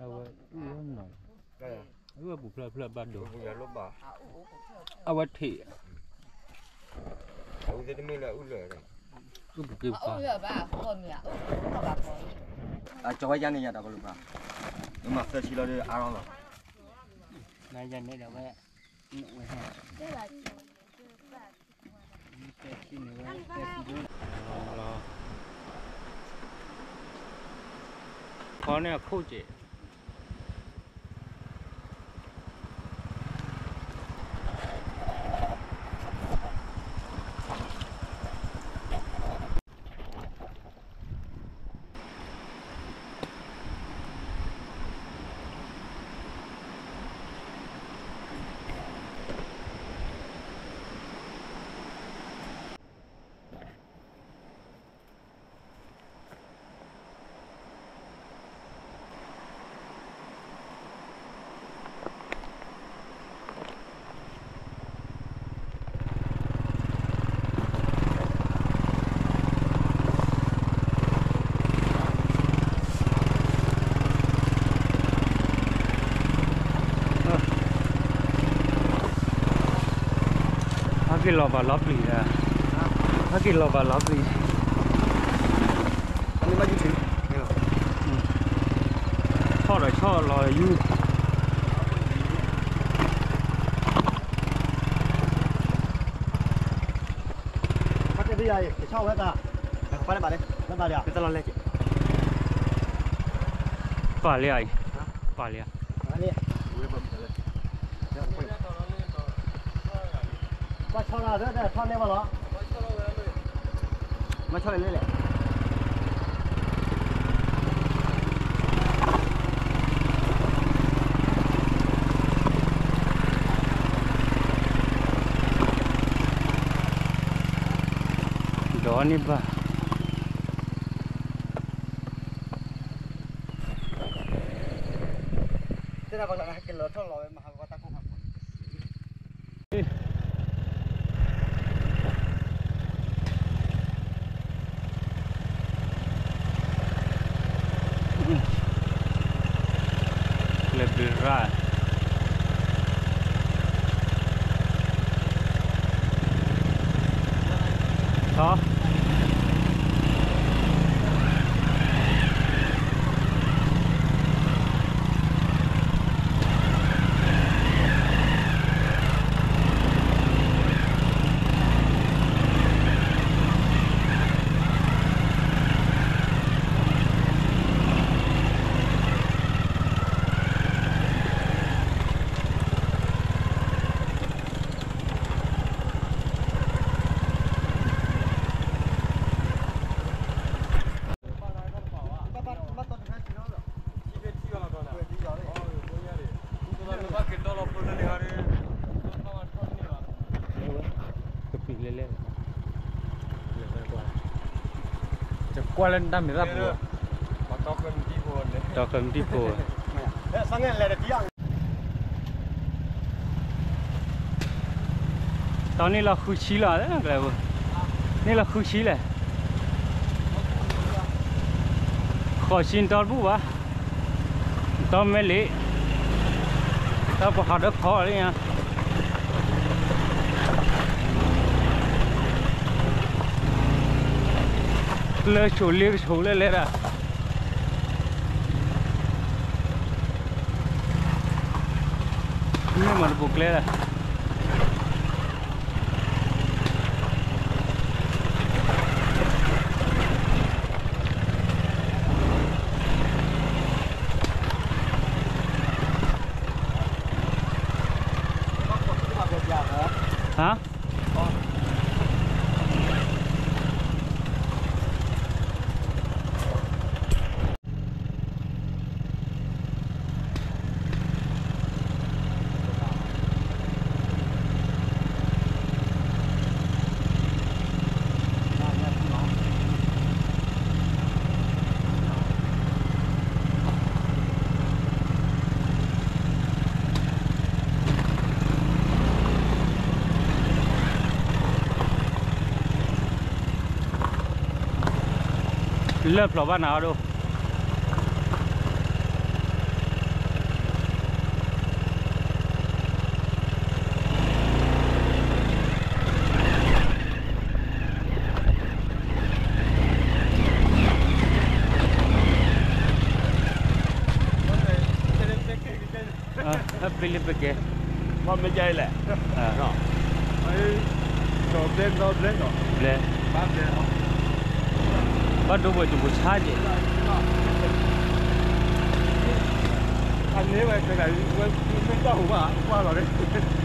အဝဲအုၣ်နီၤ, အဝဲပူၤဖျၢၣ်ဖျၢၣ်ဘၣ်ဒိ, အဝဲထံး, အုၣ်ပူၤက့ၤပှၤ, ကၠီၤဝဲယါန့ၣ်ယၤတၢ်ကလိၤပှၤ, မၤသၢဆံလီၤဒီးအါလီၤလီၤ, နယၤန့ၣ်ဒီးဝဲ, ဖီန့ၣ်အခိၣ်က့ၤ ဟဲက့ၤလီၤဘၣ်လီၤပျံၤ, ဟဲက့ၤလီၤဘၣ်လီၤပျံၤ, ဆီၣ်ဒီးဆီၣ်လီၤယူၤ ပာ်လံအံၤ, ပာ်လံအံၤ, ဘၣ်ဆီၣ်လီၤ, ဘၣ်ဆီၣ်လီၤလဲၣ်, ဒီးန့ၣ်ဘၣ် တဲဒၣ်ပှၤလၢဟဲက့ၤလီၤထီၣ်လီၤဝဲ မၤဟးဂီၤတၢ်ကိၢ်ဖး လၢဘျုးရၣ် ဟီ ကပံၤလဲၣ်လဲၣ် ကွၢ်လၢနတၢ်မ့ၢ်တၢ်ပူၤ, တီၤဃၢၤမတံဖိ, တီၤဃၢၤမတံဖိ, တၢ်န့ၣ်လီၤဃုဆံလီၤ, န့ၣ်လီၤဃုဆံလဲၣ်, ဃိးဆံနတီတဘူၣ်ဘၣ်, နတီမ့ၢ်လံ, တၢ်ပဟးဒၢဖီလံညါ လၢဆိးလ့ကဆိးလၢလဲၤဒၣ်, မ့ၢ်မၤတဘူးကျဲဒၣ် ဟါ လၢၢ်ဖျိးဘၣ်နၤအီၤဒိၣ်, ဖဲလၢပကဲ, မ့ၢ်လဲၣ်, ဘျဲ, ဘျဲ, ဘၣ်ဒိဘၣ်တပူၤဆါက့ၤ, အန့ၣ်ဝဲကလဲၤ, ဝဲမ့ၢ်တၢ်ဟူးဘၣ်ကွၢ်လီၤန့ၣ် ထီၣ်,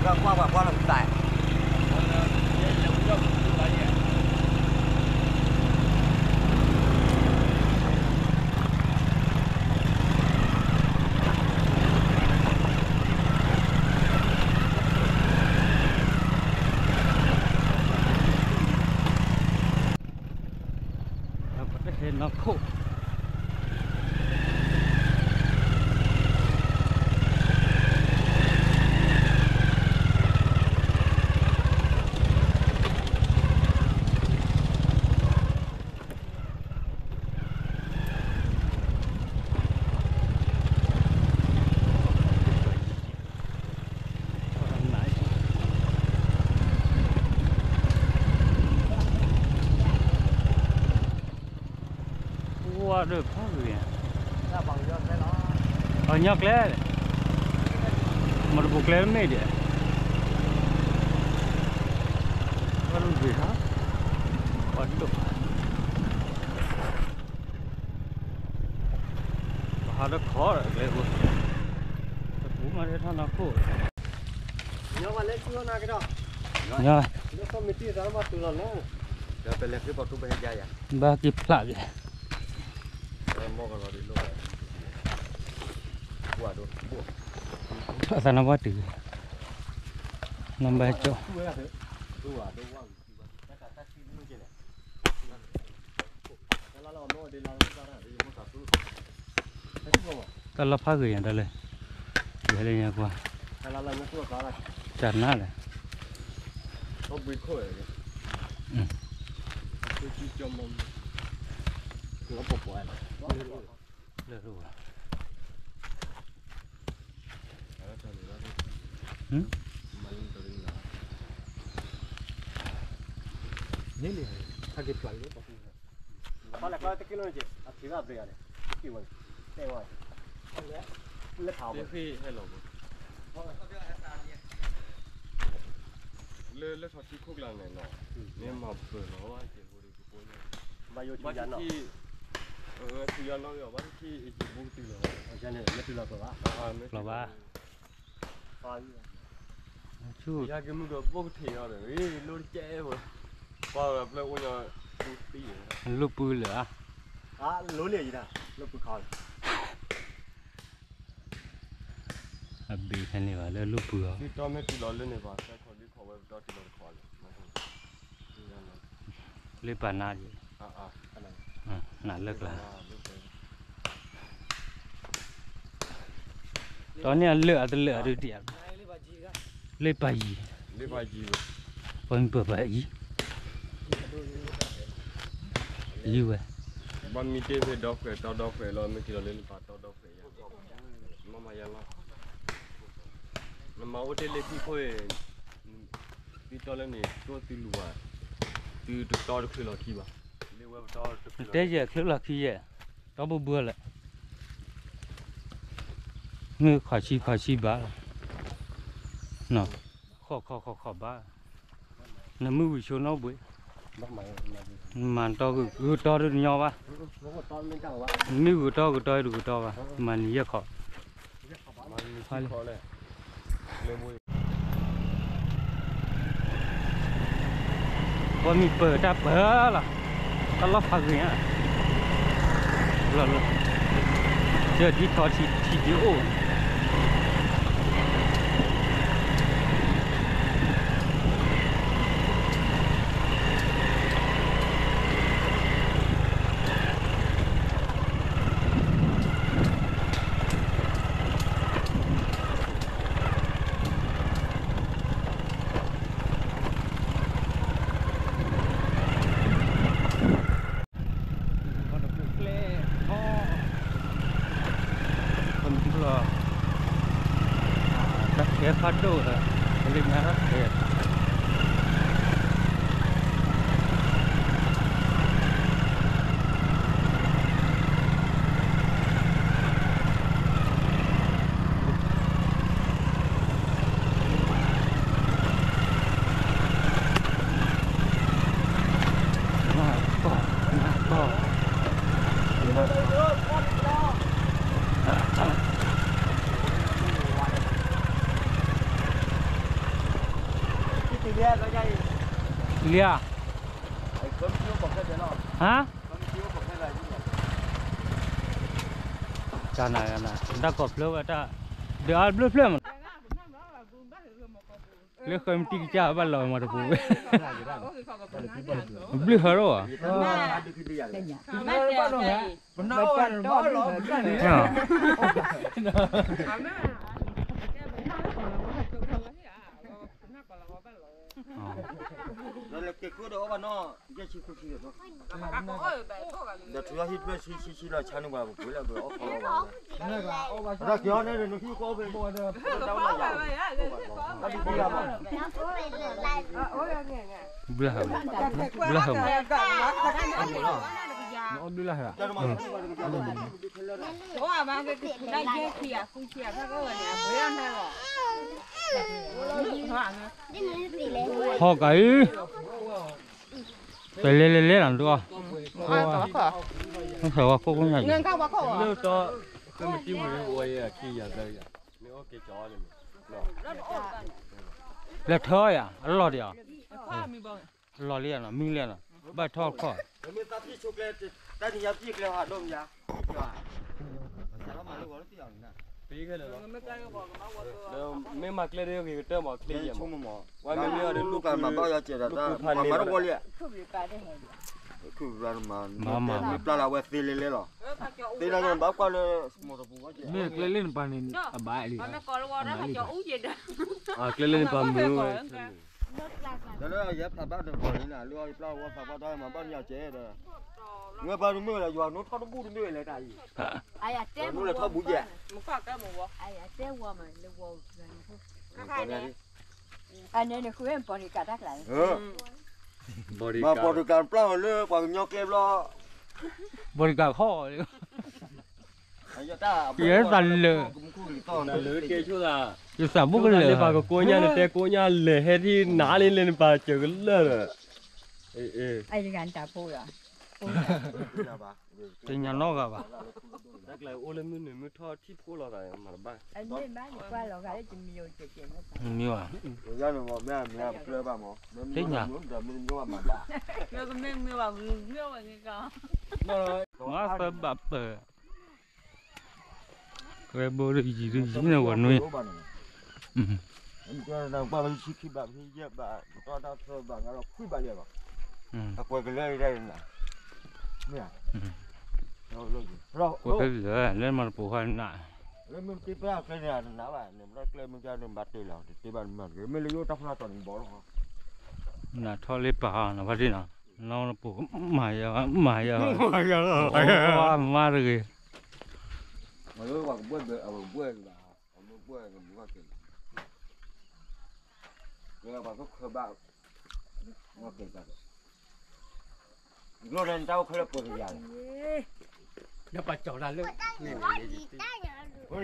ကွၢ်ကွၢ်ကွၢ်လီၤသး ပတဟဲနီၢ်ခိၣ်, ဝါဒၢဖးဂ့ၤ, ပှၤကညီကျဲ, မတပူၤကျဲမ့ၢ်ဒံး, ဝါဒၢဂ့ၤဟါ, ပှၤဒိၣ်, ပဟးလၢခီၣ်ကျဲဖိ, တပူၤမ့ၢ်ထဲထီၣ်နီၢ်ခိၣ်, ညီ, ဘၣ်က့ၤဖျးက့ၤ, ဖျးသးနီၢ်ဘၣ်တုၤ, နီၢ်ဘၣ်ကၠီ တၢ်လီၢ်ဖးဂ့ၤညါတၢ်လၢ, ယဟဲလၢညါကွၢ်, တၢ်နါလဲၣ်, လၢ, လၢထီၣ်ထံခိၣ်ကျါန့ၣ်နီၤ, မ့ၢ်မၤပၢၢ်လီၤဝဲကဲဖိဒီးကပိန့ၣ်, ဘၣ်ယိၣ်ထံယၤနီၤ, ထံယၤနီၤအီၤဘၣ်ထံယဘူတုၤလီၤ, လီၤဘၣ်, ဆူ, ယကမုၢ်ဒီးဘိၣ်ကထံၣ်အီၤဒီး လိၣ်တကဲဖိ, ပှၤဝဲပျဲအိၣ်ညီ, လိၣ်ပုၢ်လၢၤဧါ, လိၣ်လၢယတၢ်, လိၣ်ပုၢ်ခီလၢ အဘ့ၣ်ဖဲန့ၣ်ဘၣ်လၢလိၣ်ပုၢ်အီၤ, ဒ်တီမ့ၢ်တုၤလီၤလၢန့ၣ်ဘၣ် သၢခီဒုခီဝဲပတီၢ်တုၤလီၤတခီလီၤ, လၢပာ်နါ, နၤလၢကျါ, တီန့ၣ်အလၢာ်အတလၢာ်အဒုးတံၢ်, လၢပာ်ယံၤ, ပှၤမ့ၢ်ပၢၢ်ပာ်အံၤ, ယံၤဝဲ, ဘၣ်မ့ၢ်တ့ၢ်ဖဲဒီခွဲးတီဒီခွဲးလီၤ မ့ၢ်က့ၤလီၤလၢနပာ်တီဒီခွဲးယၤ, မ့ၢ်မၤယၤလီၤ, နမၤအိၣ်တ့ၢ်လၢခံခိၣ်အံၤ, သုတီလၢန့ၣ် တိၢ်သုလူၤဘၣ်, သုတတီတချုးလီၤခံဘၣ်, နတဲယဲၢ်ချုးလီၤခံယဲၢ်, တီဘိဘၢလဲၣ်, မ့ၢ်ခီၣ်ဆံခီၣ်ဆံဘၣ်, ခီၣ်ခီၣ်ခီၣ်ခီၣ်ဘၣ်, နမုၢ်ဝံၤဆိနီၣ်ဘှံး, မၤတီဂုာ်တီတညီဘၣ်, မ့ၢ်ဂုာ်တီဂုာ်တီတဂုာ်တီဘၣ်, မၤနံၤယဲၢ်ခီၣ် ပှၤမ့ၢ်ပၢၢ်တၢ်ပၢၢ်လီၤ, တၢ်လီၢ်ဖးဂ့ၤညါ, လီၤလီၤ, ဒ်ထီၣ်ထံထံဒ်အိၣ်, ပှၤတပူၤကျဲ, ခီၣ်, ခီၣ်မုၢ်ထူလီၤ, ဒိၣ်ဒီး လၢညါထီၣ်တဲ လံဧါ, ဟါ, တၢ်နၤနၤ တၢ်ကီၢ်ဖျၢဝဲတၢ် ဒီးအဘျုးဖျၢမး လၢဃၢမတံကစၢ်ဘၣ်လီၤမးတပူၤဝဲ, ဘျုးဟၢထီၣ်ဧါ, ဘျုးဟၢ, ဘျုးဟၢမး, ဘျုးဟၢ, ဟီၣ်ကၤအံၤ, ပလဲၤလဲၤလဲၤလီၤဒိၣ်, လဲၤထၢယၤ အလီၢ်ဒံးဧါ, အလီၢ်လံဧါနီၤ မံလံဧါနီၤ ဘၣ်ထီၣ်ခီၣ် မ့ၢ်မၤကျဲဒ်ဂ့ၤကတၢၢ်မး ကျဲယဲၢ်မး, ဝဲမ့ၢ်မ့ၢ်အီၤဒ်လူၢ်ကူဖးန့ၣ်, မၤတဝီလံ, မၤပျၢ်လၢအဝဲသ့လဲၤလဲၤလီၤ, သ့လၢဘၣ်ကွၢ်လၢ, မ့ၢ်ကျဲလၢနပၤန့ၣ် အဘၣ်လံ, ကျဲလၢနပၤမုာ်ဝဲ ဒီးလၢယဲဖးဘၣ်တဂီၤန့ၣ် လၢအပျၢ်ဝဲဖးဘၣ်တၢ်မၤဘၣ်န့ၣ်အကဲဒီး, ဝဲပှၤတမ့ၢ်ဝဲဒီး ယွၤနိထီၣ်တဘူၣ်တမ့ၢ်ဝဲလဲၣ်တၢ်အံၤ, နိထီၣ်ဘူၣ်ယဲၢ်, အန့ၣ်နဃုပီၣ်တကးတၢ်ကျါ, ပီၣ်တကးပျၢ်ဝဲလၢပှၤကညီကျဲဘျီ, ပီၣ်တကးခီၣ် ယဲသးလၢာ်, ယသးဘိၣ်ကလၢာ်, နပာ်ကကိညၢ် နတဲကိညၢ်လဲၤဟဲထံၣ်နၤလံလၢနပာ်စၢၤကလၢာ်ဒီး, တညါနီတဂၤဘၣ်, တၢ်ကျဲအိၣ်လၢမုၢ်နုာ်မုၢ်ထီၣ်ထံၣ်ဖိလီၤသးမၤတဘၣ်, မ့ၢ်ဘၣ်, သ့ၣ်ညါ, မၤသၢဘၣ်ပၢၢ် ဝဲဘိဒ်ယံၤဒ်ယံၤန့ၣ်ဝဲနွံ, အကွဲးကလၢာ်, ကွဲးကလၢာ်လၢမၤတပူၤဃီနး, နးထီၣ်လၢပၢ်နဖါတံၢ်နီၤ, နပူၤမၤယၤ, မၤယၤ, မၤတဂ့ၤ, လၢပှၤကၠီၤတၢ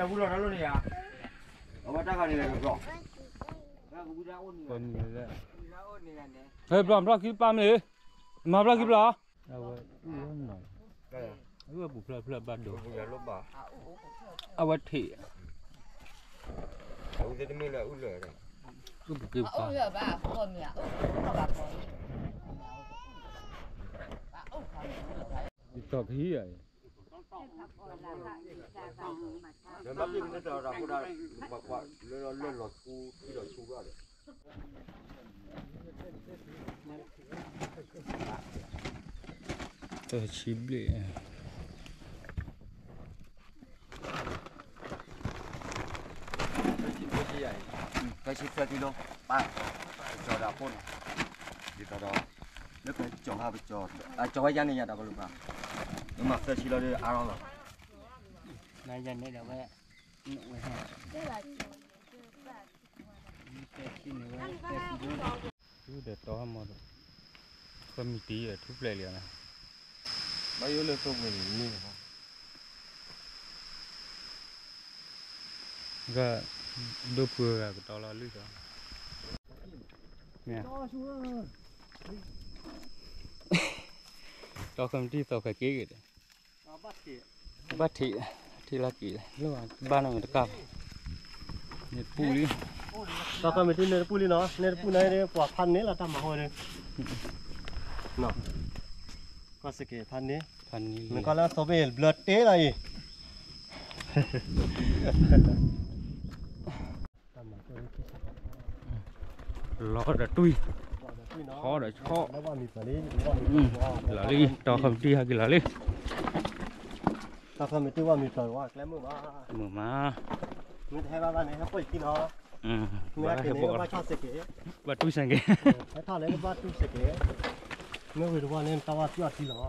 ်လၢန့ၣ်, အဝဲတၢ်ဂၤန့ၣ်လဲၤကဘျီ, ဘျီခံပၢ်မ့ၢ်, မၤဘျီခံဘျီ, အဝဲ, အဝဲပူၤဖျဲးဖျဲးဘၣ်ဒိ, အဝဲထံၣ်, အဝဲသ့ၣ်တမ့ၢ်လၢအုၣ်လၢာ်, အုၣ်ပူၤက့ၤပူၤ, ယတီၢ်ကဟံးဧါ, တဆံဘျဲၣ်, သၢဆံသၢကံလိ, ပၢ်, ပကၠီၤဒီးအဖိန့ၣ်, ဒ်သိးဒီး, လၢပကၠီၤဟါပကၠီၤ, အကၠီၤဝဲယါန့ၣ်ယၤဒီးကလုာ်ပှၤ, မ့ၢ်မၤသၢဆံလီၤဒီးအါထီၣ်လီၤ, ယၤန့ၣ်ဒီးဝဲ, ဝဲ, ဝဲ, ဒီးတီမီၢ်ဒီး ကမံၤတံၢ်ထူၣ်ဖျဲးလံနီၤ, ဘၣ်ယိၣ်လၢသိပှ့ၤန့ၣ်န့ၣ် ကဒိၣ်ဖုဂၤကတီလီၤလွံၢ်သီ, တီခီမတံၢ်သီဖဲက့ၤဂ့ၤဒီး ဘၣ်ထံး, ထံးလၢက့ၤလၢဘၣ်န့ၣ်မတကၢ်ဘၣ်, န့ၣ်တပူၤလံ, တီခီမတံၢ်န့ၣ်တပူၤလံနီၤ, န့ၣ်တပူၤန့ၣ် ပှၤဖးန့ၢ်လီၤတၢ်မၤဟိဒ်, ကီၢ်စက့ၤဖးန့ၢ်, နကီၢ်လၢသိပ့ၤဘျၢတ့လီၤအံၤ လီၤဒီးတွံၢ်, ဟီဒီးဆီၣ်, လီၤလံ, တီခီမတံၢ်ဟဲက့ၤလီၤလံ, တီခီမတံၢ်ဝဲမံၤပၢၤဝဲကျဲမုာ်မး, မုာ်မး, မ့ၢ်တဟဲဘၣ်ဘၣ်န့ၣ် ဟဲပိာ်ယခံနီၤ, မ့ၢ်ဟဲက့ၤန့ၣ် ဘၣ်ဆီၣ်စ့ၢ်ကီး, ဘၣ်တူၢ်စ့ၢ်ကီး, ဟဲထီၣ်လၢဘၣ်တူၢ်စ့ၢ်ကီး, မ့ၢ်ဝံၤတဝီန့ၣ် တၢ်ဝါပျီၢ်ထံလီၤ.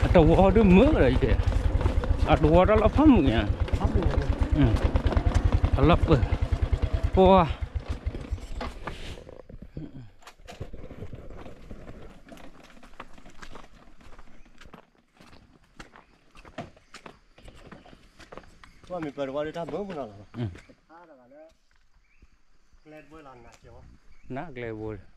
အတဝီဒုးမုာ်ဒီးယတဲ, အတဝီတၢ်လီၢ်ဖးမုာ်ညါ, အလီၢ်ပၢၢ်, ပှၤ ပှၤမ့ၢ်ပၢၤတဝီဒုးတၢ်မုာ်မုာ်နီၤလီၤ, နးကျဲဘိလီၤ,